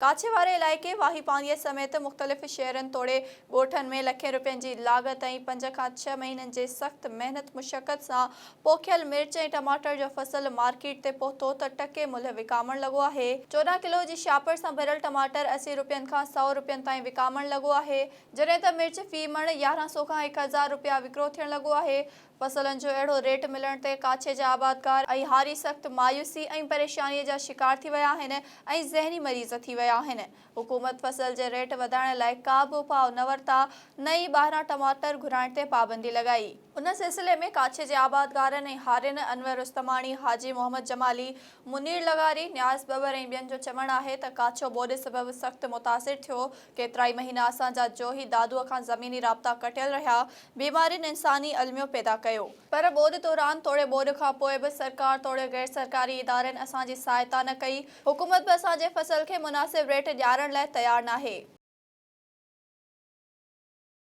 ڪاڇي واري علائقي واهي پانڌيء سميت مختلف شهرن توڙي ڳوٺن ۾ لکين روپين جي لاڳت ۽ پنج کان ڇهه مهينن جي سخت محنت مشقت سان پوکيل مرچ ۽ ٽماٽر جو فصل مارڪيٽ تي پهتو ته ٽڪي ملهه وڪامڻ لڳو آهي. 14 ڪلو جي شاپر سان ڀريل ٽماٽر 80 روپين کان سئو روپين تائين وڪامڻ لڳو آهي، جڏهن ته مرچ في مڻ 11 سئو کان 1000 روپيا وڪرو ٿيڻ لڳو آهي. فصلن جو اهڙو ريٽ ملڻ تي ڪاڇي جا آبادگار ۽ هاري سخت مايوسي ۽ پريشاني جا شڪار ٿي ويا آهن ۽ ذهني مريض ٿي ويا آهن. حڪومت فصل جي ريٽ وڌائڻ لاء ڪا به اپاء نه ورتا نه ئي ٻاهران ٽماٽر گهرائڻ تي پابندي لڳائي. ان سلسلي ۾ ڪاڇي جي آبادگارن ۽ هارين انور رستماڻي، حاجي محمد جمالي، منير لغاري، نياز ٻٻر ۽ ٻين جو چوڻ آهي ته ڪاڇو ٻوڏ سبب سخت متاثر ٿيو، ڪيترائي مهينا اسان جا جوهي دادوء کان زميني رابطا ڪٽيل رهيا، بيمارين انساني الميو پيدا ڪيو. پر ٻوڏ دوران توڙي ٻوڏ کان پوء به سرڪار توڙي غير سرڪاري ادارن اسان جي سهائتا نه ڪئي، حڪومت به اسان جي فصل کي مناسب ريٽ ڏيارڻ لاء تيار ناهي.